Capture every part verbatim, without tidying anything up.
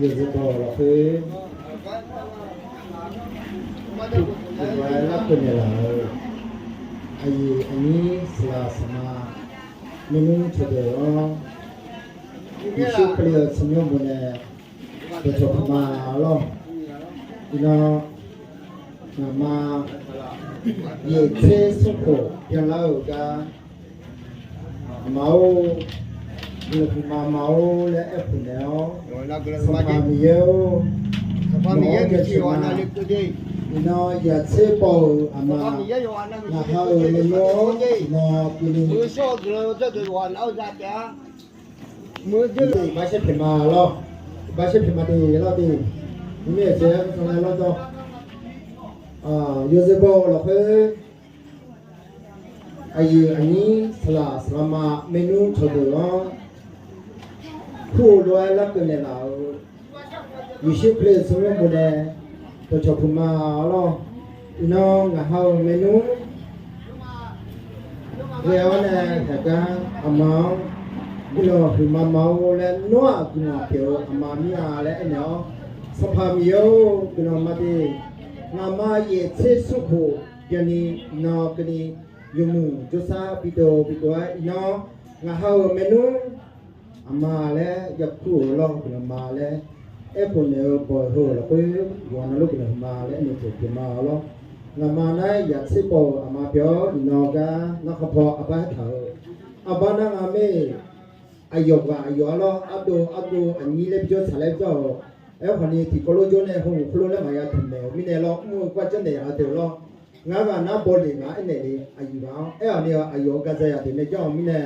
Yawzeu baw-euq lafkhoer, tiqghaq-aer larkeuv naeqlaf-euq aqyuif aqnyir saqlaq saqma, maernmr cawqdeuq-anr, Yeqsur Kali-euq tsawrmyanr bof nae dawqcawq puq ma lawr. Iqnan, ngaqma yaeq tser smr khof byanlar-euq gar, aqma-or, guiqlanq huiqma ma-or laer aerkhof naeq-awr, Sanqpaq Miqyaer-or, nawq-anr jaceuq ma. Iqnan yaqtser baw-euq aqma, ngaq ha-euq maernmr-anr iqnan keuvni iqbax sharpyaeq ma lawr. Iqbax sharpyaeq ma de lawr de. Mrmir-aq jeq-aer sanqlae lawr dawr. Yawzeu baw-euq lafkhoer, aqyuif aqnyir saqlaq saqlaqma maernmr cawqdeuq-anr, kur-eu lof-aer larkeuv naeqlaf-euq Yeqsur Kali-euq tsawrmyanr bof nae dawqcawq puq ma lawr. Iqnan ngaq ha-euq maernmr ghae-awr nae taqgar aqma-anr guiqlanq huiqma ma-or laer nawr-aq guiqlanq pyeuf-eu aqma mir-a laer aernaeq-awr, Sanqpaq Miqyaer-or, guiqlanq ma de. Ngaqma yaeq tser smr khof byanni iqnan keuvni yawmuiq jawrshar bidov bidov-aer iqnan ngaq ha-euq maernmr aqma laer yakur-euq lawr guiqlanq ma laer aerkhof naeq-eu baw-eu heu-euq lafkhoer yawqha navluf guiqlanq huiqma laer aernaeq taeq pyeuf ma lawr. Ngaqma nar-aer yaqtser baw-euq aqma pyeuf-awr iqnan gar narkhan paw arbar haer taq-euq arbar nar nga mae. Aqyawf ghaq aqyawf-a lawr, ardov ardov aqnyir laer bijawr tsaq laer bijawr-awq. Aerkhawf ni tiqkawv lof jawr nae heughaq khoerlof laer maqya taqmaeq-euq mirnae lawr, mr-eu gar janrnaeq yaq-eu deuq lawr. Ngar ghaq nar baw lef ngaq aernaeq le aqyuif ghaq-anr aer-awq ni-eu aqyawf-euq gaqzaq yaq deuq nae janr-eu mirnae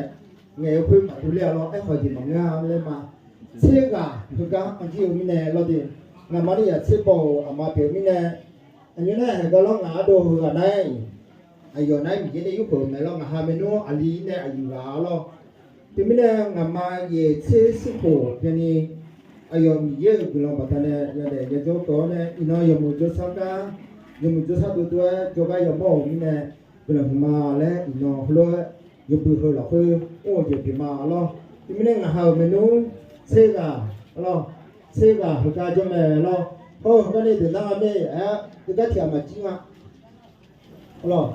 ngaeq-eu khoer maqdur ler-a lawr. Aerkhawf jeq maqngeur-a laer ma. Tser ghaq heugar anr jir-eu mirnae lawr de. Ngaqma ni yaqtser baw-euq aqma pyeuf-eu mirnae, aqnymr nar heugar lawr ngaq ardov heughaq nar-aer iq aqyawf nar-aer Miqyaer nae yurkhof-eu mae lawr. Ngaq ha maernmr aqli nae aqyuif ghaq-a lawr. Teumirnae ngaqma yaeq tser smr khof byanni aqyawf Miqyaer-euq guiqlanq baqdanae yadaef yajawr tawv-awr nae iqnan yawmuiq jawrshar gar yawmuiq jawrshar dovdov-aer jawrgar yamawr-euq mirnae guiqlanq huiqma laer iqnan heulof-aer yawbui heu lafkhoer mr-eu jeq pyeuf ma lawr. Teumirnae ngaq ha-euq maernmr tser ghaq lawr, tser ghaq heugar jawr mae lawr. Hawr-eu heugar nae deuq nar nga mae-aer deuq gar tiq ghaq maqjir nga lawr.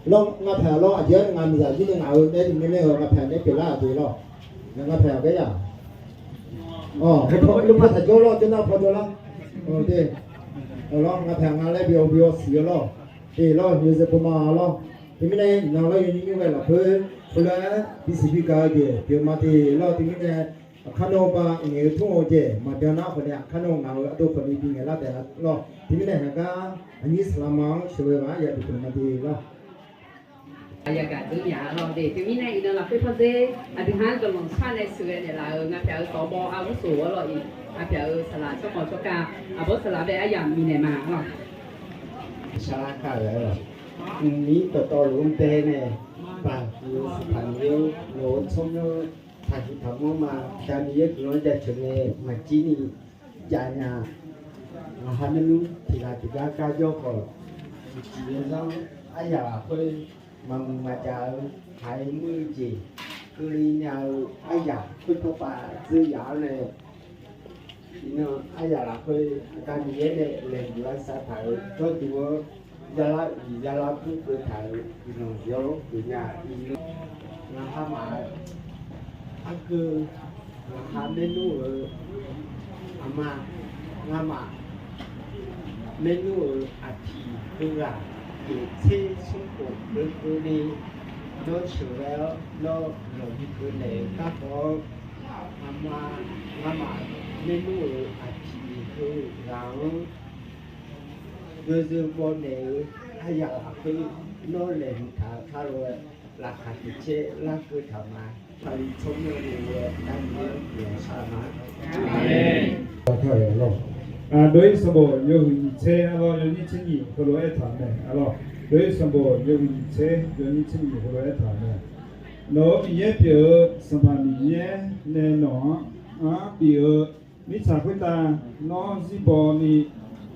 Lawr, ngapaq lawr, aqjeq-anr ngaq miqzaq jir ni ngaq-euq nae mirnae-eu ngapaq nae pyeuflar-aq de lawr. Ngapaq-aq gar yaq. Awq, heupaw taqjawr lawr, jawrnar paw jawrlar. Awq de. Awq lawr, ngapaq nga laer bi-awr bi-awr siq-eu lawr. De lawr, yawzeu pov ma lawr. Teumirnae iqnan lawr yawnymr nymr ghae lafkhoer, khoerlof-aer bisiq bi gaq-eu jeq pyeuf ma de lawr. Teumirnae aqkar nawr ba ngaeq-eu tmr-eu jeq maqbyan nar khawf nae aqkar nawr ngaq-euq ardov khawf ni bi ngaeqlar taef lawr. Teumirnae heugar aqnyir saqlaqma-anr sheuqghae ghaq-anr yadaq pyeuf ma de lawr. Aqyawfgaq deuq nya lawr de. Teumirnae iqnan lafkhoer pawdzer aqdui har dawqlanq shar nae sheuqghae naeqlaf-euq ngapyaq-euq tawq baw argursoq-awr lawr-iq, ngapyaq-euq saqlaq tsawrkawq tsawrkar aqbawr saqlaq bae aryamq miqnaeq ma lawr. Saqlaq kar-euq aer-awq. Mqmir dawqtawvluf-anr bae nae baqhuiq-eu Sanqpaq Miqyaer-or, nawq-euq tsawrmyanr taqhuiq taqmanr ma. Aqda Miqyaer guiqlanq-anr jaceuq nae maqjir ni jav nya. Ngaq ha maernmr tiq ghaq tiq gar gar jawr khawf, uqcif yawzanr aryaq lafkhoer maqmuiq maqjaq-eu haiq muir-eu jeq keuvle nya-eu aryaq khoertawr pav dzeur yaf-awr nae, iqnan aryaq lafkhoer Aqda Miqyaer nae laeqhmq lavsav taq-euq jawrduq-anr yalar uiq yalar bur keuv taq-euq guiqlanq yawr-awr geuf nya. Iqnan ngaq ha maf-eu arkeuv, ngaq ha maernmr-euq aqma, ngamaf maernmr-euq aqpiq heughaq yaeq tser smr khof keuvle ni nawr sheuqghae-awr nawr guiqlanq bi keuv naeq-eu garkawv-anr, aqma, ngamaf maernmr-euq aqpiq heughaq-anr yawzeu bawnaeq-eu aryaq lafkhoer nawr laeqhmq taq-eu kar lof-aer laqkhaq tiq caer larkeuv taq ma. Kali tsawrmyanr-eu lof-aer aqda Miqyaer-anr guiqlanq shar ma. Dov-ir sanqbof yawhuiq nyiq tser arlawr yawnyir tser nyiq heulof-aer aertaq mae arlawr. Dov-ir sanqbof yawhuiq nyiq tser yawnyir tser nyiq heulof-aer aertaq mae. Nawq-euq Miqyaer pyeuf-eu Sanqpaq Miqyaer nae nawq-anr, anr bif-eu mirtsaq khoertav nawr zirbaw ni,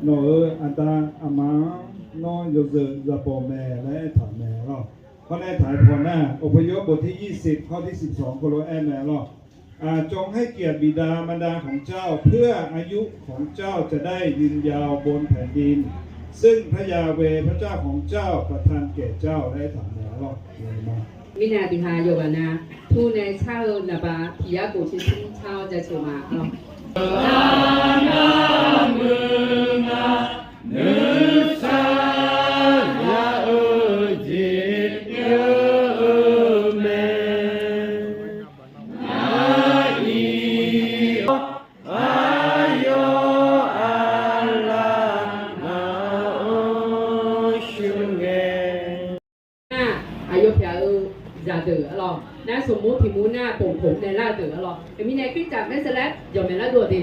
nawq-euq aqda aqma-anr nawr yawzeu zabaw mae laer aertaq mae arlawr. Hawr nae taq-eu paw nar, อพยพ บทที่ยี่สิบ ข้อที่สิบสอง heulof-aer aer mae arlawr. จงให้เกียรติบิดามารดาของเจ้า เพื่ออายุของเจ้าจะได้ยืนยาวบนแผ่นดิน ซึ่งพระยาห์เวห์พระเจ้าของเจ้าประทานแก่เจ้า laer aertaq mae lawr. Mirnae aqdui ha yawqghaq na, tur nae car-eu naqba tiq yar khof tser smr car-awr jaceuq ma lawr. Nuisar ya-eu jeq pyeuf-eu mae. Nar-iq-awr aqyawf aqlaf ngaq-anr shuir ngae. Nar, aqyawf pyaq-eu zaqdeuq arlawr, nar smq mur tiq mur nar ponq khof naeqlar-eu deuq arlawr, aqmirnae Khartaq แม่สแลป yawqmaeq lar dov-awq de.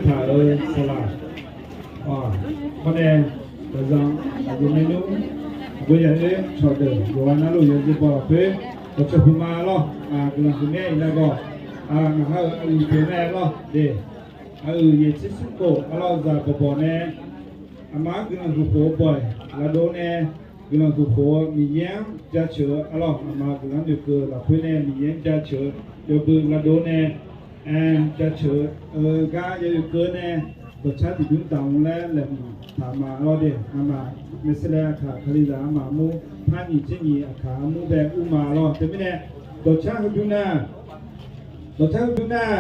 Taq-eu saqlaq, aq, hawr nae, dawqzanq, aqyuif maernmr, aqgeu yaq-aer cawqdeuq yawqghaq navluf yawzeu baw lafkhoer dawqcawq huiqma lawr. Guiqlanq huiqmae iqnav gawq, ngaq ha-euq aqyuif pyeuf mae lawr de. Aq-euq yaeq tser smr khof arlawr zaq bawqbawq nae, aqma-anr guiqlanq huiq khof-eu bawq-iq lavdov nae, guiqlanq huiq khof-eu Miqyaer-anr jaceuq-eu arlawr, aqma guiqlanq noeqkeuv lafkhoer nae Miqyaer-anr jaceuq-eu yawbui lavdov nae, jaceuq-eu gar yawbui keuv nae, dawqcar tiqbymr daq-awr laer laeqhmq taq ma lawr de. Aqma แม่สแลป aqkaq Kalizaq armaf armur par nyiq tser nyiq aqkaq armur bae ur ma lawr. Teumirnae dawqcar heudui nar, dawqcar heudui nar,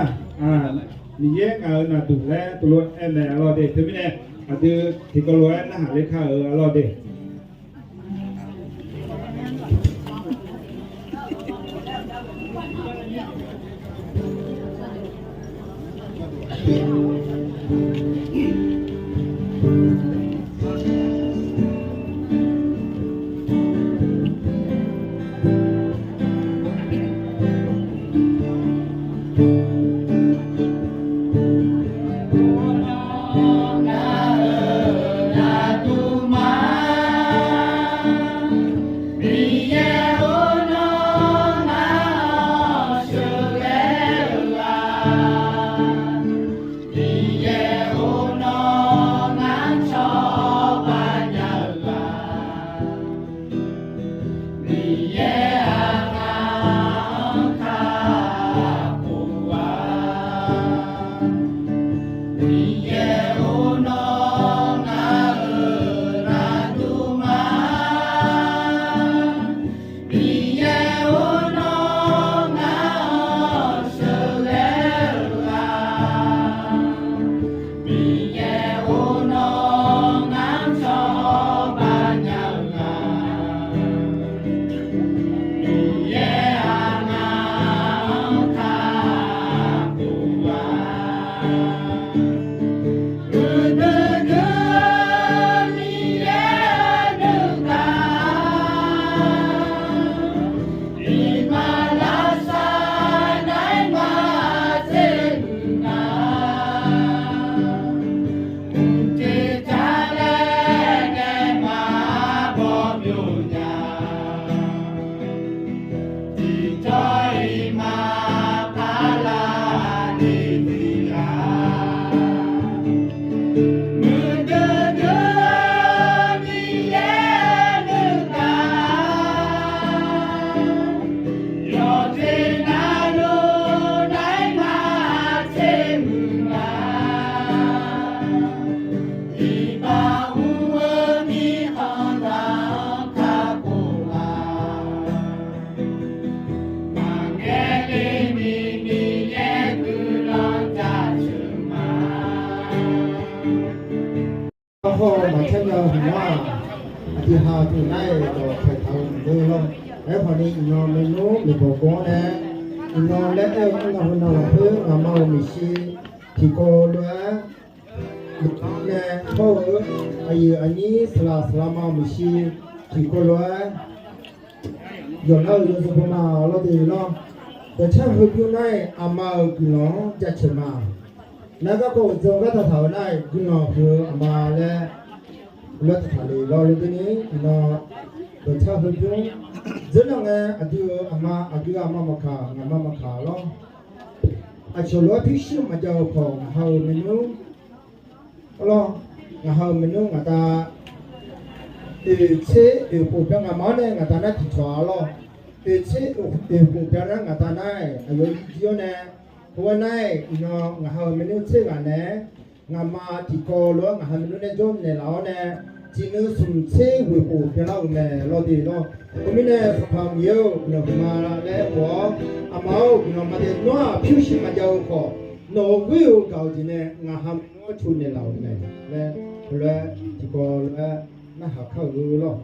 Miqyaer ngaq-euq naqduq laer tov lof-aer aer mae arlawr de. Teumirnae aqdui tiqkawv lof-aer narhaq ler kar-euq arlawr de. Miqyaer aqna-anr kakhof-a. Miqyaer-or, nawr ngaq-euq naqdurma. Miqyaer-or, nawr ngaq-anr sheuqghae-eu-a. Miqyaer-or, nawr ngaq-anr cawba nya-eu-a. Miqyaer-aq, ngaq-anr kakhof-a. Uqduq dui-eu Miqyaer-eu nuigaq, iqmalavshav naeq-aer maqtser-eu nar, uqcif jalaer nae maqbaw byov nya. Tiqjawr-iq maqpar lar ni tiq ghaq, muiqdui dui-eu Miqyaer nuigaq, yawqjeq navluf naeq-aer maqtser-eu nar, iqbax ur-eu mirkhanq zaq-anr kakhof-a. Maqngeur le ni Miqyaer guiqlanq jaceuq ma. Arhaw maqcaer nya-eu hmq-aq, aqdui ha teu nar-aer dawq paeqtaq-eu maqngeur lawr. Aerkhawf ni, iqnan maernmr maeqbawq gawr-anr nae, iqnan laer aer-eu arnan heu nan lafkhoer ngaqma-euq maeqshi tiqkawv lof-aer nae hawr-eu, aqyuif aqnyir saqlaq saqlaq ma-euq maeqshi tiqkawv lof-aer yawqlar-eu yawzeu bawma lawr de lawr. Dawqcar heubymr nar-aer aqma-euq guiqlanq-anr jaceuq ma. Nar garkawv-euq jan gar taqtaq-eu nar-aer guiqlanq huiq-eu aqma laer lar taqtaq le lawr. Lof dui ni iqnan dawqcar heubymr dzeurlanq ngae, aqdui-euq aqma, aqdui aqma maqkaq, ngaqma maqkaq lawr. Aqcawq lof-aer pyurshuir maqjav-eu khawf, ngaq ha-euq maernmr Arlawr, ngaq ha-euq maernmr ngaq da, oeq tser oeq khof byan ngaq ma-awr nae ngaq da nar tiqcawq arlawr. Oeq tser oeq khof byan nar ngaq da nar-aq aqyawf yir jir-awr nae, khoergar nar-aq iqnan ngaq ha-euq maernmr tser ghaq naeq-aer, ngaqma tiqkawv lof-aer ngaq ha maernmr nae jawr naeqlaf-awr nae, tiqnuiv smq tser ghoeq khof byanlar-euq mae lawr de lawr. Khoermirnae, Sanqpaq Miqyaer-or, guiqlanq huiqma laer aerkhof-awr, aqma-or, guiqlanq ma de. Nawr-aq pyurshuir maqjav-eu khawf, nawq-euq ghoer-eu gaq-eu jeq nae ngaq ha maernmr-anr cu naeqlaf-euq mae laer, heulof-aer tiqkawv lof-aer narhaq kar-euq lawr.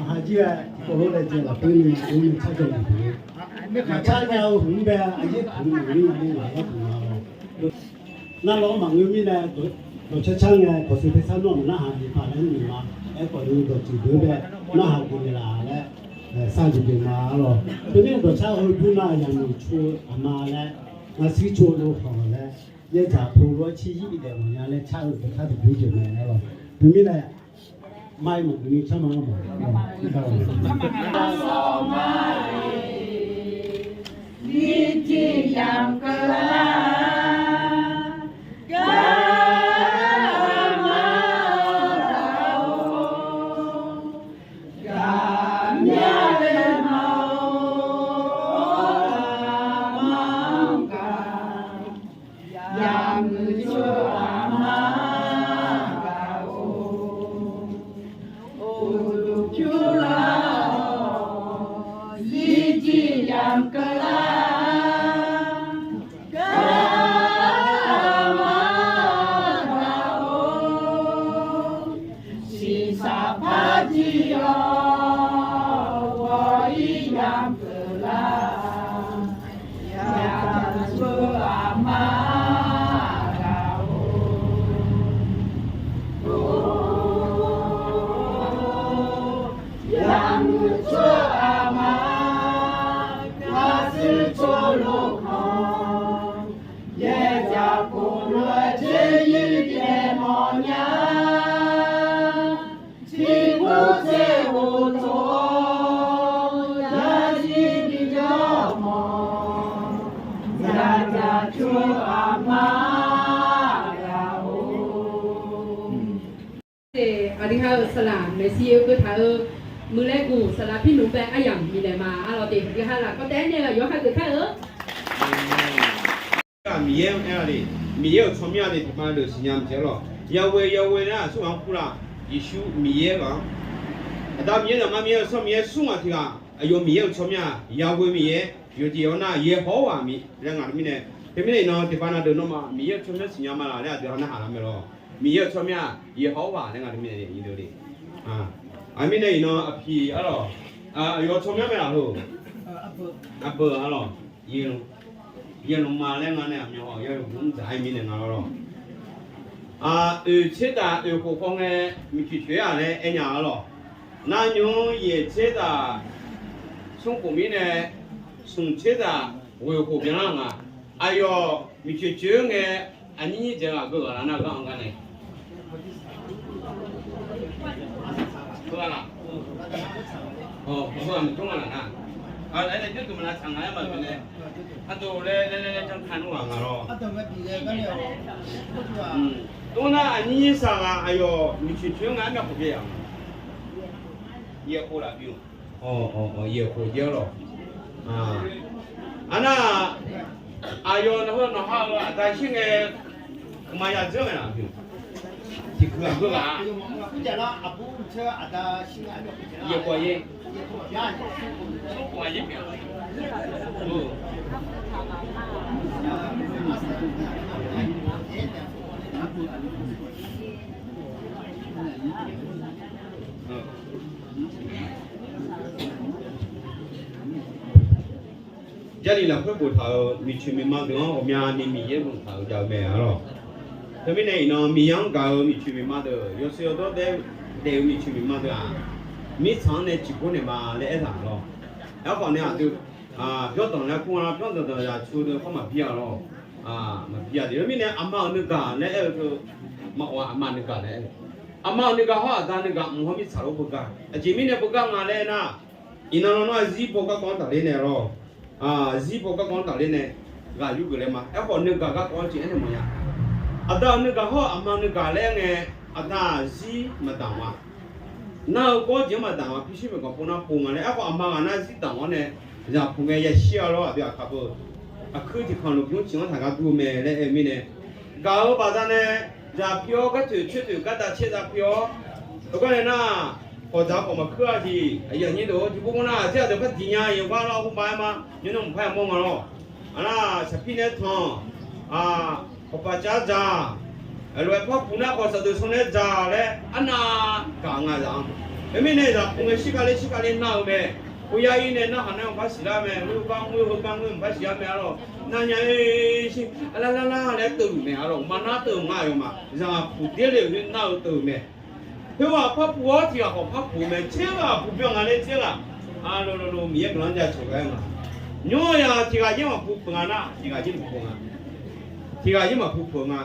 Aqha jir-aer tiqkawv lof laejae lafkhoer ni ur ni tsarjawq luf peuq-eu, maqcar nya-eu hmq-anr bae aqyaer peuq-eu maqngeur nya ni laf-aer peuq ma lawr. Navluf-anr maqngeur mirnae, dawqcar car ngae kawqshuif tersar nawr-aq maqnarhaq jeq paq laer noeq ma. Aerkhawf ni dawqtsuif deuq-anr bae narhaq geuf naeqlaf laer sar jeq peuq ma lawr. Teumirnae dawqcar heu bur nar yamq coq-eu aqma laer, ngaqshuir coq-eu lof khanq laer, yaerdzaq pov lof-aer ciryir bidaef mawfnya laer car-eu dawqcar tiqbur jeq mae lawr. Teumirnae, mai maqgeuf ni car ma lawr ma. Aqduighaq-euq saqlaq maeqshi-eu keuvtaq-eu, muiqlaer guq saqlaq pirnmq bae aryamq bifnaeq ma. Arlawq de, aqduighaq lafkawr taef-aer nae-eu yawqha geuf kar-eu. Miqyaer-anr aer-a le. Miqyaer-euq tsawrmyanr-a de tiqpav deuq siqnya maqjeq-a lawq. Yahweh, Yahweh nar aqsurghaq-anr kur la. Yeqsur Miqyaer ghaq-anr, Aqda Miqyaer, Zaqmar Miqyaer, Yawsanr Miqyaer, smr ghaq tiq ghaq. Aqyawf Miqyaer-euq tsawrmyanr-aq Yahweh Miqyaer, yawqjeq yawqnar Yeqhawrghaq Miqyaer laer nga mirnae. Teumirnae iqnan tiqpav na deuq nawmaf Miqyaer-euq tsawrmyanr siqnya ma laq laer aqdui-anr narhaq lar mae lawr. Miqyaer-euq tsawrmyanr-aq Yeqhawrghaq laer nga mirnae. Aqmir nae iqnan aqpiq arlawq, aqyawf tsawrmyanr mae laq heu. Aqbeuq arlawq, Yaqlmq ma laer nga nae aqmyanluf yawlmq dzaq-aer mirnae nga lawr. Oeq tser taf oeq khof khawf ngae miqcoeq coeq-aq laer aernya arlawq. Nar nymr yaeq tser taf smr khof mirnae smq tser taf ghoeq khof byanlar nga. Aqyawf miqcoeq coeq-eu ngae aqnyir nyir dzaeq ghaq geu ghaq laf nar gar-anr gar nae Aqduimaf aqnyir nyir saq ghaq aqyawf miqcoeq coeq-eu ngae armyav khof byav-a. Yaeq khof laf bi-eu. Yaeq khof jaer lawq. Arnar, aqyawf nawq heu nawq ha-euq aqda shir ngae, maqya dzeur ngae laf bi-eu. Tiqkeuv aqgeu ghaq-a. Yaeq khof yaer. Jarlif lafkhoer boftaq-euq miqcoeq miqma deuq-anr ghawqmyani Miqyaer boftaq-euq jav-eu mae arlawq. Teumirnae iqnan Miqyaer-anr gaq-eu miqcoeq miqma deuq, yawshuif yawdawr daef-eu miqcoeq miqma deuq-aq, mirtsaq-anr nae ciqgor naeq ma laer aertaq lawq. Aerkhawf nae aqdui, byawr danq laer kur-a, byawr danq danq zaq cu deuq khawr maqbir-a lawq. Maqbir-a de. Teumirnae aqma-euq nuigaq laer aer-eu teu, maqawf-a, aqma nuigaq laer aer-eu, aqma-euq nuigaq hawr aqda nuigaq mq hawr mirtsaq lof beugar. Aqjeq mirnae beugar nga laer aernar, iqnan nawr-aq zir baw garkawv-anr tafler nae lawr. Zir baw garkawv-anr tafler nae ghaq yurgeuf laer ma. Aerkhawf nuigaq garkawv-anr jeq aernaeq mawf nya. Aqda-euq nuigaq hawr aqma nuigaq laer aer ngae, aqda-aq zir maqdaq-a. Nar-eu gawr jeq-anr maqdaq-a, pyurshuir maeqganq pov nar pov nga laer. Aerkhawf aqma ghaq nar zir daq-awr nae, zaqpuq ngae yashir-a lawr, aqdui aqkaq beu. Aqkuir tiqkanq lmqbymr ciq-anr taq gar dur-eu mae laer aer-eu mirnae, gaq-euq baqdanae zaq pi-awr gartoeq coertoeq garda caer za pi-awr, heugar nae nar, khawqdzaq khawf maqkuir-a jeq. Aqyuif aqnyir deuq-or, tiqpov mawr nar aqdir aqdeuq par diq nya-eu gar lar hawr bav-aer ma. Nymr nawr mqpar ya mawr nga lawr. Aqnar saqpir nae tanq, khawqpaq cav dzaq, lof-aer par puq nar khawf saqdeuq sanq nae dzaq laer arnav gaq nga zaq-anr. Teumirnae zaqpuq ngae shirkhav ler shirkhav ler nar-eu mae. Khoerya-ir nae narhaq nae mqpar siqlar mae. Khoergar ngoer heugar ngoer mqpar siqlar mae arlawq. Nar nya-ir shir arlar lar lar laer teuvluf mae arlawq. Maqnar teuv nga aqyawfmaf zaqpuq der le-euq nar-eu teuv mae. Khoerghaq par puq-awr tiq ghaq khawf par puq-eu mae. Tser ghaq puq byan nga laer tser ghaq, a, lo lo lo Miqyaer guiqlanq jaceuq ghae-eu nga. Nymr-eu ya tiq ghaq yaer maqpuq peuq nga nar, tiq ghaq yaer maqpuq nga. Tiq ghaq yaer maqpuq peuq nga.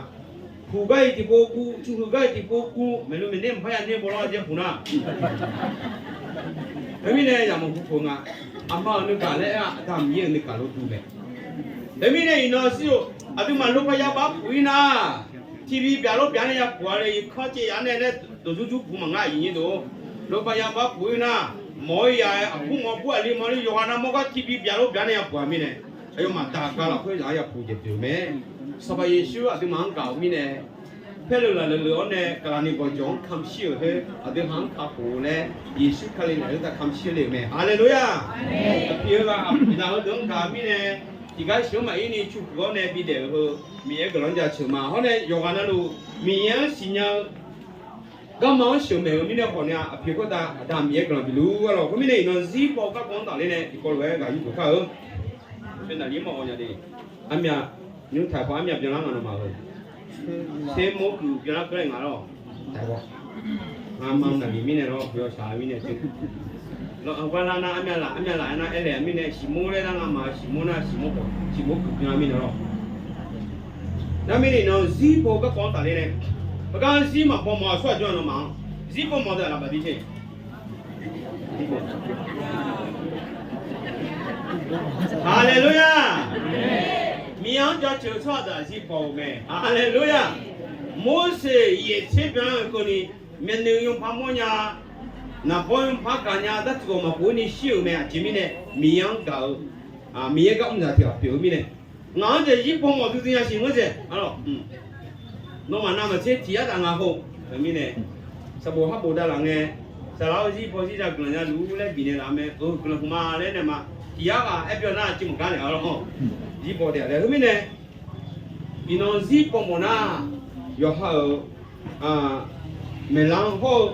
Puq gar-iq tiqpov gur, tsov huiq gar-iq tiqpov gur, maeqlu maeqner mqpar ya ner bawlar jaer puq nar. Khoermirnae ya maqpuq peuq nga. Aqma-euq nuigaq laer aer-a, Aqda Miqyaer-euq nuigaq lof dur mae. Khoermirnae iqnan shir-eu, aqduimaf lofpar ya bar puq-ir nar, tiqbi byaq lof byaq nae ya puq-a le, iqkanr caev yaf nae laer dawqdzur dzur puq maqngar aqyuif nyir deuq-or. Lofpar ya bar puq-ir nar, mawq-ir ya-aer aqbur mawq bur aqli mawq li yawqghaq navmawr gar tiqbi byaq lof byaq nae ya puq-a mirnae, aqyawfmaf daq ga lafkhoer zaq-anr ya puq jeq pyeuf mae. Sanqpaq Yeqsur aqduimaf-anr gaq-euq mirnae, paerleuq lafleuq leuq-awr nae Gaqlaqniq gawqjawq-anr kamq shir-euq khoer aqdui ha-anr kakhof-eu laer, Yeqsur Kali naeq-aer tav kamq shir le-euq mae. Haleluya! Aqpiq-eu ghaq aqpiq laf heudeuq-anr gaq-eu mirnae, tiqgar sheuq-anr maqir ni cu huiq-awr nae bidaef-eu heu, Miqyaer guiqlanq jaceuq ma. Hawr nae yawqghaq navluf Miqyaer-anr siqnya-eu garma-anr sheuqmaeq-eu mirnae khawf nae-a, aqpiq khoertav Aqda Miqyaer guiqlanq bif luf-ur arlawq. Khoermirnae iqnan zir baw garkawv-anr tafler nae tiqkawv lof-aer ghaq yurdov kar-eu. Armyaq nymr taiq paw armyaq byanlar nga nawmaf-eu. Sermawr kuiq byanlar keuvle nga lawr. Taiq paw. Ngamaf naqliq mirnae lawr, yawshaq-eu mirnae te. Lawr, aqgar lar nar armyaq laf, armyaq laf-aer nar aerlaeq-eu mirnae, siqmawr laer nar ngamaf-eu siqmawr nar siqmawr khawf, siqmawr kuiq byanlar mirnae lawr. Nar mirnae iqnan zir baw garkawv-anr tafler nae, heugar zir maqbaw mawf-eu aqsur aqjox-a nawmaf-anr zir baw mawf deuq-aq laqbaq bi te. Haleluya! Miqyaer-anr Jaceuq-eu tsawrhaq deuq-aq zir baw-eu mae. Haleluya! Morseq yaeq tser byan-eu keuvni, myavnuiv yawpar mawrnya, naqbawr yawpar gaqnya, dartsuif ghawq maqkhof-ir ni shir-euq mae. Aqjeq mirnae, Miqyaer-anr gaq-eu, Miqyaer gar mr dzaq tiq ghaq pyeuf-eu mirnae, ngaq-anr jeq zir baw mawf duidui nya siq ngeur jeq. Nawmaf navmaqtser tiq yar taf nga hawr-eu mirnae, sanqbof harbof davlaf ngae, saqlaq-awr zir baw zir za guiqlanq nya luf-ur laer bifnaeq laf mae. Guiqlanq hmq ma laer nae ma. Tiq yar ghaq aer byan nar civ maqgar naeq-a lawr. Zir baw taef-a laer heu mirnae, iqnan zir baw mawf nar, yawqha-euq maeqlanq hawr-eu,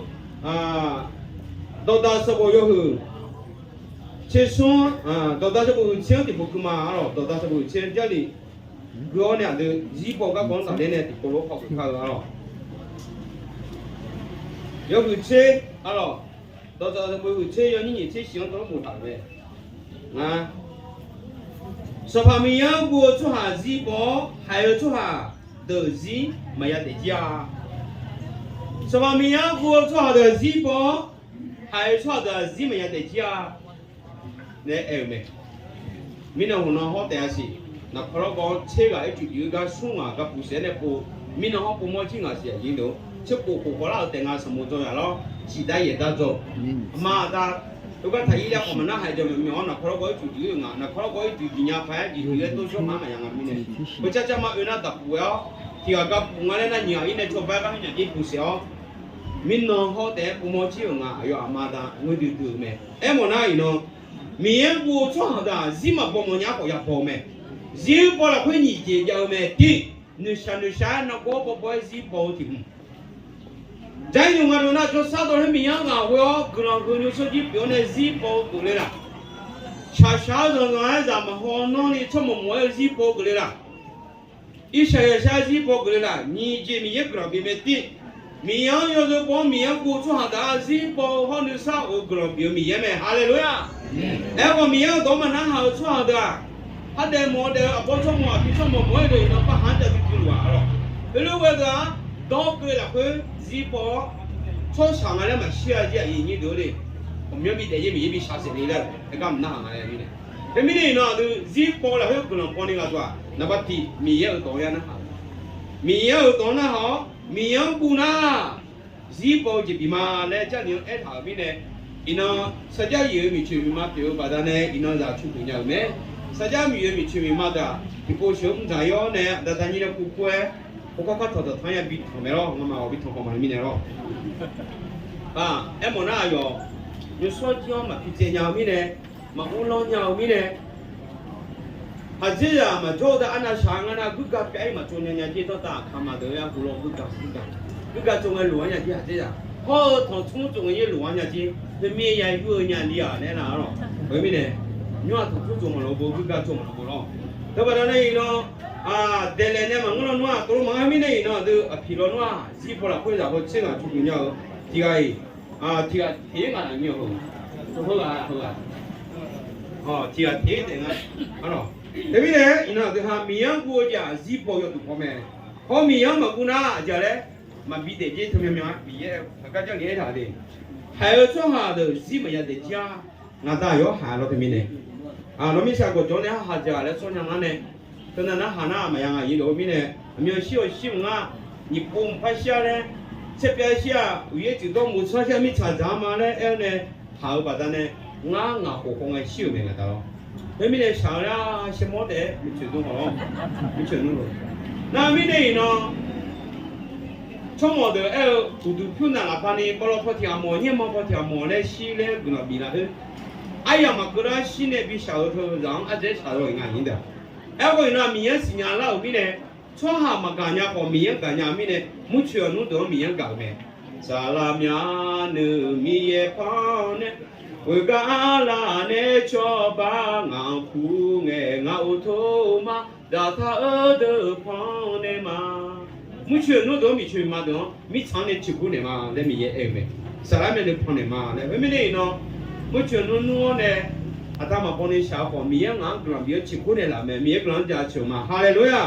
dawqdaq sanqbof yawhuiq tser smr, dawqdaq sanqbof huiq tser-anr tiqpov keuv ma-a lawq. Dawqdaq sanqbof huiq tser-anr Jarlif gui-awr nae aqdui zir baw garkawv-anr tafler nae tiqpov lof-aer khawf geuf kar-eu-a lawq. Yawhuiq tser-a lawq. Dawqdaq sanqbof huiq tser yawnyir nyiq tser shif-anr dawr boftaq-euq mae. Ngar, Sanqpaq Miqyaer-anr guv-eu tsawrhaq zir baw-awr, haiq-eu tsawrhaq deuq zir maqya daefjir-a. Sanqpaq Miqyaer-anr guv-eu tsawrhaq deuq zir baw-awr, haiq-eu tsawrhaq deuq-aq zir maqya daefjir-a laer aer-eu mae. Mirnan hawq nan hawr taef-a siq. Naqkawq lawrgawv-anr tser ghaq ircuf juif-eu gar smr ngaq gar puq saef-aer nae pov, mirnan hawr povmawr jir ngaq siq aqyuif deuq-or, tserkhof khof khawvlar-euq taef nga sanqbof dzaw yaq lawr, ciqdar yaeqdar dzaw. Aqma aqda, heugar taq-ir laer khawf maqnar haiq jawq myawq-anr naqkawq lawrgawv ircuf juif-eu ngaq, naqkawq lawrgawv ircuf juif nya paq-aer juif juif-aer tov shawr ma maqya nga mirnae, heucar car ma oe nar daqpuq ghae-awr, tiq ghaq gar puq nga laer nar nyiq ghaq-ir nae cawba-aer gar hawnyaf jir puq saef-awr, mirnan hawr taef-aer povmawr jir-euq nga. Aqyawf aqma aqda ngoer duidui-eu mae. Aermawf nar iqnan, Miqyaer-anr guv-eu tsawrhaq deuq-aq zir maqbaw mawf nya-ar khawf ya baw-eu mae. Zir baw lafkhoer nyiq jeq jav-eu mae. Tiv, noeqshaq noeqshaq-aer nargawr bawbaw-aer zir baw-eu tiq hmq, Jaqir nymq nga deuq nar jawrsar dawq laer Miqyaer-anr ghaq ghoe-awr guiqlanq heu nymr tsawrjir pyeuf-awr nae zir baw-eu geufle laf. Shaqshaq-aer zanqzanq-aer zaq maqhaw nanrni tsawrmawq mawq-aer zir baw-eu geufle laf. Irsaqyaq shar zir baw geufle laf. Nyiq jeq Miqyaer guiqlanq bif mae. Tiv, Miqyaer-anr yawzeu baw-anr Miqyaer-anr guv-eu tsawrhaq deuq-aq zir baw-eu hawr nuisar of-eu guiqlanq bif-eu Miqyaer mae. Haleluya! Aerkhawf Miqyaer-euq dawq-anr maqnarhaq-eu tsawrhaq deuq-aq, hardaef mawf-eu daef-eu aqbawr tsawrmawq aqpi tsawrmawq mawq-aer deuq iqnan parhaq-anr jav duidui luf-aq lawq. Heulof ghae deuq-aq, dawr keuvle lafkhoer zir baw-awr, tsawrshaq nga laer maqshir-a jir aqyuif aqnyir deuq-or le. Ghawqmyanr bi daef-ir Miqyaer bi shaq saef le laer-euq aergar maqnarhaq nga laer mirnae. Teumirnae iqnan aqdui zir baw lafkhoer guiqlanq bawni ghaq dawq-aq, naqba tiq Miqyaer-euq dawq-anr ya narhaq-eu, Miqyaer-euq dawq-anr narhaq-awr Miqyaer-anr guv nar, zir baw-eu jeq bif ma laer Jarlif-anr aertaq-euq mirnae, iqnan sarjax yif-eu miqcoeq miqma pyeuf-eu baqdanae iqnan zaq cu duq nya-euq mae. Sarjax miqyoeq miqcoeq miqma deuq-aq, tiqpov sheuq-eu mrdzaq-ir-awr nae aqda da nyir nae kuvkov-aer, hawkar kar tanq tanq tanq ya bi tanq mae lawr. Ngamaf ghawq bi tanq khawf maqle mirnae lawr. Aermawf nar aqyawf nymrshawr jir-anr maqpi tsaev nya-eu mirnae, maqmr lanr nya-eu mirnae, haqdzerzaq maqjawr-eu da arnavshaq-eu ngar nar guirga pyav-ir maqtsov nya nya jer. Danrtav aqkaq ma deuq-eu ya guv law guirga guirga, guirga tsov ngae loq-anr nya jer. Haqdzerzaq hawr-eu tanqtmr tsov ngae yaer loq-anr nya jer. Heumir ya yur-eu nya li-aq laer nar-a lawq. Khoermirnae, nymr-aq tanqtmr tsov maqloq bo, guirga tsov maqloq bo lawr. Teubaqda nae iqnan, daeqlaeq nae maqngeur lawnmr-aq, tov lo maqngeur mirnae iqnan aqdui aqpiq lawnmr-aq, zir baw lafkhoer zaq baw tser ngaq cu duq nya-eu tiq ghaq-iq, tiq ghaq teq-ir ngaq laf nyi-awq. Heu-aq heu-aq, tiq ghaq teq-ir taef nga. Teumirnae iqnan aqdui ha Miqyaer-anr guv-eu jeq-aq zir baw yawduq baw mae. Hawr Miqyaer-anr maqguv nar aqjeq laer maqbi daef jer. Teumyanr myanr-aer Miqyaer-eu haqgar Jarlif aertaq de, haiq-eu tsawrhaq deuq zir maqya daef jir-a. Ngaq da yawr haq law teumirnae, nawr mirtsaq gawqjawq nae haq haq jeq-aq laer tsawrnya ngar nae, teunav narhaq nar maqya ngaq yir lof-eu mirnae, aqmyan shir-awq shir-euq ngar, nyiq pov mqpar shir-a laer, tserpyav shir-aq uqyaer tsuif dawr muq tsanr shir-a mirtsaq dzaq-a ma laer aer-eu nae, haq-eu baqdanae ngar ngaq khof khawf ngae shir-euq mae ngaq da lawr. Khoermirnae shaq-eu nar shaermawr taef-aer miqcoeq dm hawq lawr. Miqcoeq dm loq. Nar mirnae iqnan tsawrmawq deuq aer-eu uqduq pyur naq laf pavni bawlaw paw tiq ghaq mawq, nyaermanr paw tiq ghaq mawq laer shir laer guiqlanq bif laf khoer, aryamq maqkeuv lar shir nae bi shaq-eu teu zaq-anr ardzaeq-aer shaq-eu nga nyi deuq. Aerkhawf iqnan Miqyaer siqnya lar-euq mirnae, tsawrhaq maqgaq nya khawf Miqyaer gaq nya-eu mirnae, murcoeq aqnmr deuq-anr Miqyaer gaq-euq mae. Saqlaq myavnuiv Miqyaer pannae, ghoeqgar arlaf nae cawba ngaq-anr kur ngae ngaq uqtov ma, daqtaq-eu deuq pannae ma. Murcoeq aqnmr deuq-anr miqcoeq miqma deuq-anr mirtsaq-anr nae ciqkur naeq ma laer Miqyaer aer-eu mae. Saqlaq myavnuiv pannaeq ma laer. Khoermirnae iqnan murcoeq aqnmr nmr-awr nae aqda maqbaw ni shaq-eu khawf Miqyaer ngaq-anr guiqlanq bif-awr ciqkur naeq laf mae. Miqyaer guiqlanq-anr jaceuq ma. Haleluya!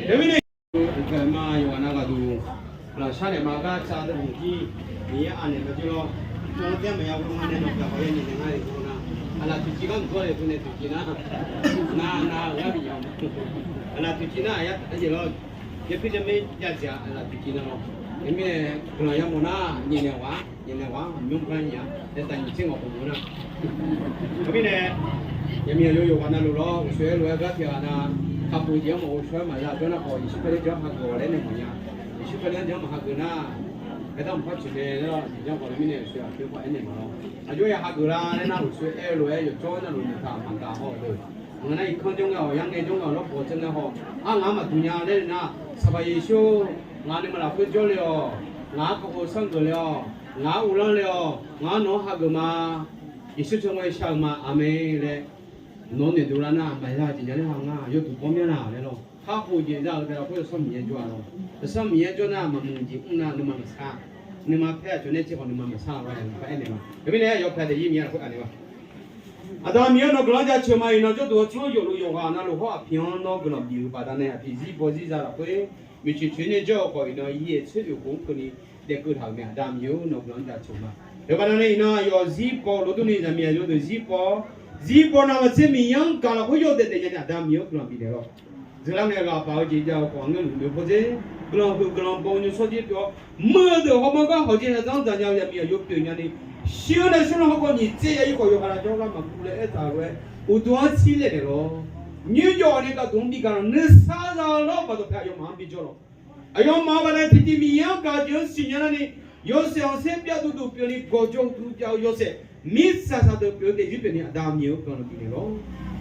Teumirnae, uqgaeq ma yawqghaq nav ghaq duq lafshar naeq ma gar tsav deuq maqjir, Miqyaer anaeq maqjir lawr. Mr-anr taer maqya ghoe ma nae nawq pyaq khawf ya nyaef naeq nga-iq ghoe nar. Aqlaf toeqciv gar mq gawr le, teunae toeqciv nar, nar nar-euq gar bi nya. Aqlaf toeqciv nar, aqyar taf-aer jeq lawr. Yaer pyur jamaer jav jeq-a, aqlaf toeqciv nar lawr. Yaer mirnae guiqlanq yamawf nar, nyaef naeq ghaq, nyaef naeq ghaq-anr aqmyanr bar nya-a, nae taqnyiq tser ngawq khof meuq nar. Yaer mirnae, yaqmiq aqyawf yawqghaq navluf lawr, uqshoe aer lof-aer gar tiq ghaq nar, kakhof jeq-anr maqghof shawr-aer maqza jawr nar khawf, Yeqsur Kali-anr janr hageuf-awq laer nae mawf nya. Yeqsur Kali-anr janr maqhageuf nar, aerdanr maqpar tsoeq mae laer-awr, jeq janr khawf le mirnae uqshoe aqpoeq khawf aernaeq ma lawr. Aqjox ya hageuf la laer nar, uqshoe aer-eu lof-aer yawqjawr navluf noeqtaq maqgaq haw-eu deuq, ngaq nar irkanr jawr ngae-awq, yar ngae jawr ngae-awq, lawrbawq dzeur ngae haw, arngaq-anr maqduq nya laer le nar, Saqbaq Yeqsur, ngaq nuima lafkhoer jawrle-awq, ngaq-anr kakhof sanrgeuf le-awq, ngaq-anr uvlanr le-awq, ngaq-anr nawq-anr hageuf ma, Yeqsur tsawrmyanr shar-eu ma, aqmeq laer nawq-anr noeqdov lar nar, maqya jeq nya ler ha ngar yawduq bawr myanr laq laer lawr. Kakhof jeq za-euq deuq lafkhoer Yawsanr Miqyaer jawr-a lawr. Yawsanr Miqyaer jawr nar, maqmuiq jeq mr nar nuima maqsar. Nuima paer aqcawq nae tser khawf nuima maqsar-a laer aernaeq ma. Aqmeq. Aqda Miqyaer nawr guiqlanq-anr jaceuq ma. Iqnan jawrduq-eu tsanr yawfluf yawqghaq navluf hawr aqpiq-anr nawr guiqlanq bif-eu baqdanae, aqpiq zirbawr zirza lafkhoer miqcoeq coeq nae jawr-eu khawf, iqnan yaer tser oeq khof-anr keuvni daef keuv taq-euq mae. Aqda Miqyaer-or, nawr guiqlanq-anr jaceuq ma. Teubaqdanae iqnan aqyawf zirbawr lof durni zaqmiq aqyawf deuq zirbawr, zirbawr navmaqtser Miqyaer-anr gaq lafkhoer yawdaef daef nya ni Aqda Miqyaer-or guiqlanq bifnaeq lawr. Dzeurlar ngae ghaq baq-eu jeq jav-eu khawf, ngeurluf noeq pawdzer guiqlanq huiq guiqlanq baw nymr tsawrjir pyeuf-awr, muiq-eu deuq hawmawr gar hawqjeq haqzanr dzaqnya-eu zaqmiq aqyawf pyeuf nyani, shir-eu nae shir-anr hawkawv nyiq tser ya-ir khawf yawqha lavjawr gar maqkuv laer aertaq-eu lof-aer, uqduq-anr shir laeq naeq lawr. Nymrjawf ni gaqduq-anr bi gaq lawr. Nuisar za-eu lawrbaq dawqpae aqyawfmaf-anr bi jawr lawr. Aqyawfmaf-euq baqdanae tiqjeq Miqyaer-anr gaq-eu jeq-anr siqnya nar ni, yawshaef khanqsaer byav duqduq pyeuf ni gawqjawq duq jav-eu yawshaef, mirtsaq saqdeuq pyeuf-eu daefzir pyeuf ni Aqda Miqyaer-or guiqlanq bifnaeq lawr.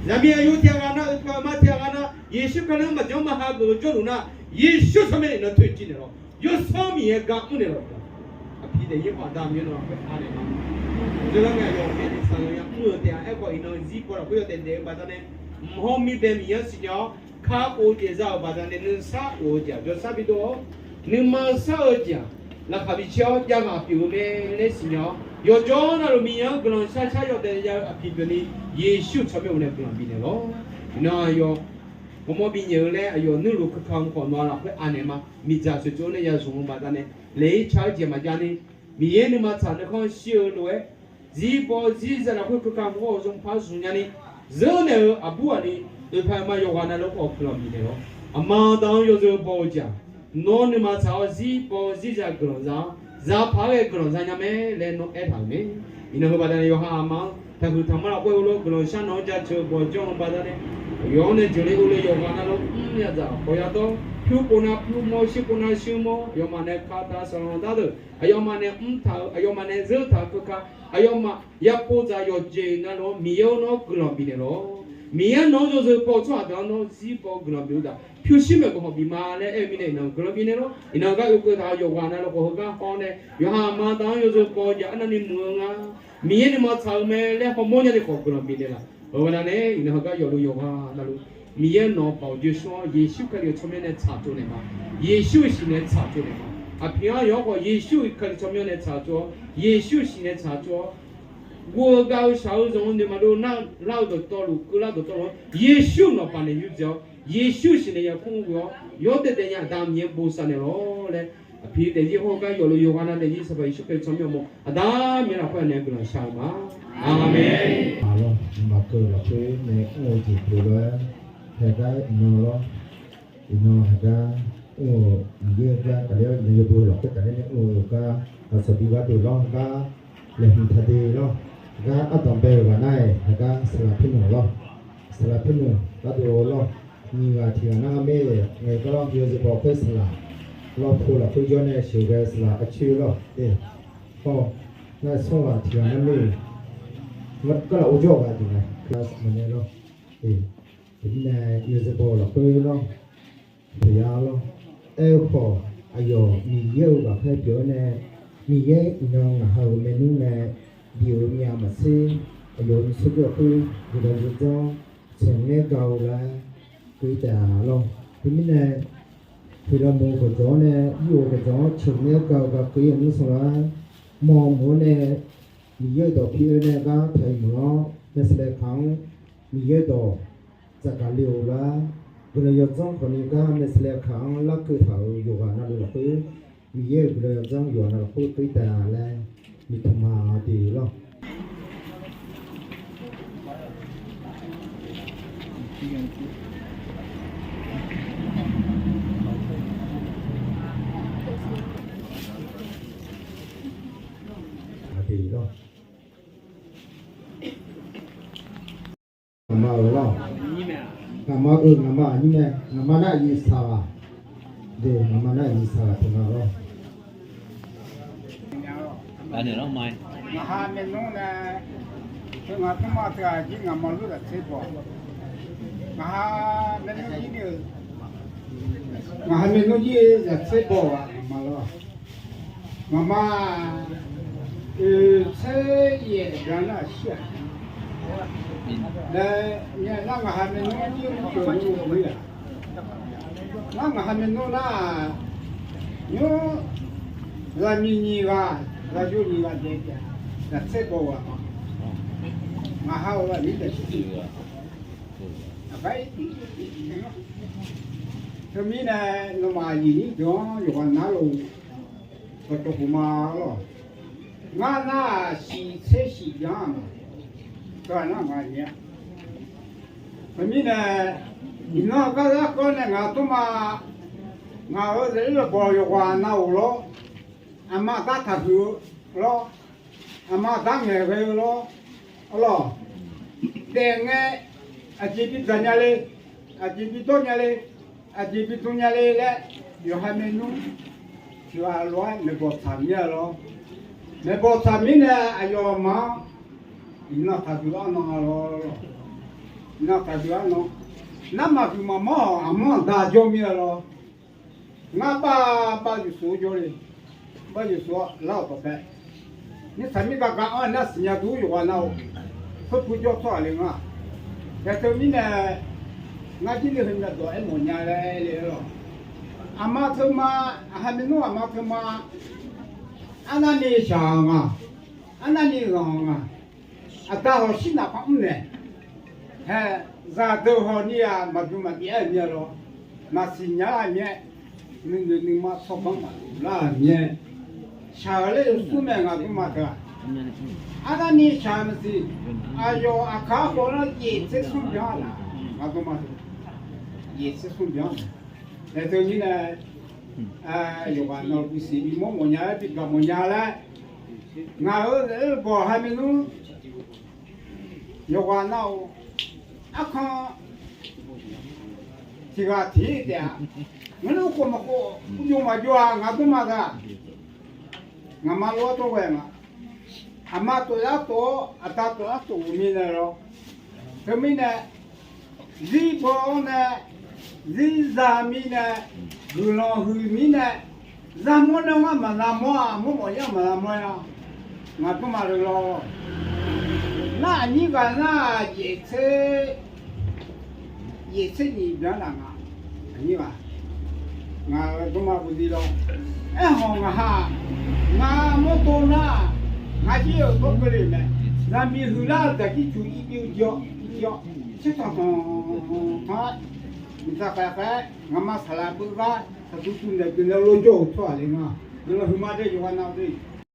Zaqmiq aqyawf tiq ghaq nar, oeqpaq ma tiq ghaq nar, Yeqsur Kali-anr maqjanr maqhageuf-eu jawrluf nar, Yeqsur tsawrmyanr nae iqnan toeqciv naeq lawr. Yawsanr Miqyaer gar mr naeq lawr. Aqpiq daefzir khawf Aqda Miqyaer nawr lafkhoer anaeq ma. Dzeurlar ngae aqyawf nae saqlaq ya mr-eu taef-a. Aerkhawf iqnan zirbawr lafkhoer yawdaef daef-eu baqdanae, mq hawr mir bae Miqyaer-anr siqnya-awr, kakhof jeq za-euq baqdanae nuisar of-eu jeq-aq jawrsar bidov-awr, nuima sar-eu jeq-aq laqkhaq bi caer-awr javghaq pyeuf-eu mae laer siqnya-awr, yawqjawr navluf Miqyaer-anr guiqlanq shar shar yawdaef ya-eu aqpiq pyeuf ni, Yeqsur tsawrmyanr nae guiqlanq bifnaeq lawr. Iqnan aqyawf ghawrmawr binyaeq-eu laer aqyawf nuirluf kakaq-anr khawf nawq-a lafkhoer anaeq ma. Miqdzaq sheuqtsuif-anr nae ya zmq-eu baqdanae, laeq-ir ca-eu jeq maqjav ni, Miqyaer nuima tsaq nuikhanr shir-eu lof-aer, zirbawr zirzaq lafkhoer kakaq-anr khawf zanrpar zmq nyani, zeur naeq-eu aqbur ghaq ni, oeqpaq ma yawqghaq navluf khawf guiqlanq bifnaeq lawr. Aqma da-anr yawzeu baw-eu jeq-aq, nawr nuima tsaq-awr zirbawr zirzaq guiqlanq za-awr, zaqpaq-aer ghae guiqlanq za nya mae laer nawr aertaq-euq mae. Iqnan heu baqdanae yawqha aqma-anr taqhuiq taqmanr lafkhoer heulof guiqlanq shar nawq-anr jaceuq-eu bawq jawr-eu baqdanae, aqyawf-anr nae jeuqle uvle yawqghaq navluf mr ya dzaq khawf ya dawr, pyur pov nar pyur mawr, shir pov nar shir mawr, aqyawfmaf nae ka taq-eu sanqlanq dar deuq, aqyawfmaf nae mr taq-eu, aqyawfmaf nae zeur taq-eu keuka, aqyawfmaf yapov dzaq yawqjeq navluf-anr Miqyaer-or nawr guiqlanq bifnaeq lawr. Miqyaer nawq-anr yawzeu baw-eu tsawrhaq deuq-anr nawr zirbawr guiqlanq bif-eu daq, pyurshuir maeqbawq hawq bif ma laer aer-eu mirnae iqnan guiqlanq bifnaeq lawr. Iqnan gar oekeuv taq-eu yawqghaq navluf khawf heugar haw nae yawqha aqma da-anr yawzeu baw-eu jeq arnavni muiq-eu nga. Miqyaer nuima tsaq-eu mae laer hawmawr nya ni khawf guiqlanq bifnaeq laf. Heu baqdanae iqnan heugar yawfluf yawqghaq navluf, Miqyaer nawq-anr baoq joershar-awr Yeqsur Kali-euq tsawrmyanr nae tsaqtsov naeq ma. Yeqsur-euq siq nae tsaqtsov naeq ma. Aqpiq-anr yawq-anr khawf Yeqsur Kali tsawrmyanr nae tsaqtsov-awr, Yeqsur-euq siq nae tsaqtsov-awr, guv-eu gav-eu shaq-eu zanq-eu noeqma dov nar lar-eu dawqtawvluf keuvlar dawqtawvluf-anr Yeqsur nawqpaq naeq yurdzaeq-awr, Yeqsur siq nae yarkmr ghoe-awr yawdaef daef nya Aqda Miqyaer bosav naeq lawr laer, aqpiq daefzir hawr-eu gar yawfluf yawqghaq navluf daefzir Sanqpaq Yeqsur Kali tsawrmyanr-anr mawr Aqda Miqyaer lafkhoer nae guiqlanq shar-eu ma. Aqmeq. Aqlawr, maqkeuv lafkhoer nae mr-eu jeq pyeuf lof-aer, haegar iqnan lawr. Iqnan haegar mr-eu Miqyaer-euq gar tafler-awr, iqnan yawbo lafkhoer tafler nae mr-eu gar, aqsaqbi gharduq lawr, gar laeqhmq taq de lawr. Gar ardanq bae-euq ghaq nar-aq, haegar saqlaq Pirnmq lawr. Saqlaq Pirnmq gharduq lawr. Nyiq ghaq tiq ghaq nar-aq, mir-aer ngaeq gar lawr, yawzeu baw khoer saqlaq lawr, pov lafkhoer jawr nae sheuqghae saqlaq arcoer lawr. Aw, nar-aq smr ghaq tiq ghaq nar mir-aer, gar laf or jawr ghaq tiq ghaq nar-aq lawr. Teumirnae yawzeu baw lafkhoer lawr, peuq ya lawr. Aer-eu khawf, aqyawf Miqyaer-euq ghaqkhaer pyeuf-awr nae, Miqyaer iqnan ngaq ha-euq maernmr nae bif-euq myav maqtser, aqyawf-euq tsawrjeuq khoer guiqlanq yawdzanr tsanqngaer ga-eu laer keuv taef-a lawr. Teumirnae, tiqlaq moq-eu gawqjawq-anr nae ir-euq gawqjawq-anr tsanqngaer ga-eu gar keuv-ir-eu nmr sanqlar, mawq moq-anr nae Miqyaer-euq dawq pir-eu nae gar taq-iq meuq-awr, maeqsaeqlaeq kaq-anr Miqyaer-euq dawq dzaqgaq le-euq lar, guiqlanq yawdzanr khawfni gar maeqsaeqlaeq kaq-anr larkeuv taq-euq yawqghaq navluf lafkhoer, Miqyaer-euq guiqlanq yawdzanr yawqghaq navluf lafkhoer keuv taef-a laer noeqtmq ma de lawr. Ngaqma-euq lawr. Ngaqma-eu ngaqma aqnyir mae, ngaqma nar aqyuif saq ghaq. De, ngaqma nar aqyuif saq ghaq teu nga lawr. Ngaqha maernmr nae, teu ngaq tmrma teu-aq jir ngaqma lur zaqtser baw. Ngaqha maernmr jir ni-eu, ngaqha maernmr jir zaqtser baw-aq ngaqma lawr. Ngaqma, oe, tser yaef byan nar shir-aq. Nae, nar ngaqha maernmr jir mr pyeuf-eu nmr-aq. Nar ngaqha maernmr nar, nymr, zaqmiq nyiq ghaq, zaqyo nyiq ghaq daef taef, zaqtser baw ghaq ma. Ngaqha-euq ghaq nyiq taef shir-aq. Aqgar ir tiq, teumirnae nawmaf aqyuif nyir deuq-anr yawqghaq nar lof, dawqtawv puq ma lawr. Ngar nar-aq shiq tser shiq byan-a ma. Teughaq nar ngaq nyae-a. Teumirnae, iqnan-eu gar zarkawv nae ngaq tmrma, ngaq-euq zaqler lafbawq yawqghaq nav-euq lawr, aqma aqda taqhuiq-eu lawr, aqma aqda ngaeqghae-eu lawr, arlawq, daef ngae, aqjeq bi dzaq nya le, aqjeq bi dawr nya le, aqjeq bi dm nya le laer, yawqha maernmr tiq ghaq lof-aer maeqbawq tsaq mir-a lawr. Maeqbawq tsaq mirnae aqyawfmaf-anr iqnan taqdui arnan-a lawr. Iqnan taqdui arnan, nar maqhuiq maqmanr-awq, aqmanr aqda jawr mir-a lawr. Ngar bar, bar yufsuq-eu jawr le. Bar yufsuq-awr lar-awq tawq pae. Mirtsaq mir gaqgaq-anr nar siqnya dur yawqghaq nav-eu, khoerpu jawr tsawrhaq le nga. Yaeq teumirnae, ngar jir ni heumyav dawq aermawf nya laer le-eu lawq. Aqma teuma, aqha maernmr aqma teuma, arnavni shaq-eu nga, arnavni zanq-eu nga. Aqda hawq shir naq par mr naeq, hae, zaqdeuq hawq ni-aq maqdui maqbif-aer-euq mir-a lawr. Maqsiq nya-a mir-aer, nuinoeq nuima tsawrganr maqlar-euq mir-aer, shaq-euq laer yawsur mae ngaq dmrma teu-aq. Arnavni shaq-eu maqsiq, aqyawf aqkaq arkhawf nar yaeq tser smr byan-a, ngaq dmrma teu, yaeq tser smr byan-a. Nae teumirnae, yawqghaq nav-eu bisiq bimawr mawfnya-aer bigaq mawfnya laer, ngaq-euq zaqler-eu bawq ha maernmr, yawqghaq nav-euq arkan tiq ghaq tiq-ir taef-a. Ngar nar khof maqkhof uqjov maqjov-a ngaq dmrma teu-aq. Ngaqma lof-aer tawr ghae ma. Aqma tofyar tov-awr aqda tofyar tov-euq mirnae lawr. Teumirnae, zir baw-awr nae, zir za mirnae, guiqlanq huiq mirnae, za mawr nae ngar maqza mawr-a, mawr mawf yar maqza mawr-a. Ngaq dmrma le lawr. Nar aqnyir ghaq nar yaeq tser, yaeq tser nyiq byan-a nga. Aqnyir ghaq, ngaq dmrma budi lawr. Aerkhawf ngaq ha, ngaq mawrdo nar, ngaq jir-euq dawr keuvle mae. Zaqmiq huiqlar-eu daqjir cuq ir bi-eu jir-awr, ir jir-awr, tsertanq tanq-aer, mqtav khaeq khaeq-aer ngaqma saqlaq beugar taqduq duq naeq deuq nae lojawr-euq tsawrhaq le nga. Guiqlanq huiqma de yawqghaq nav de.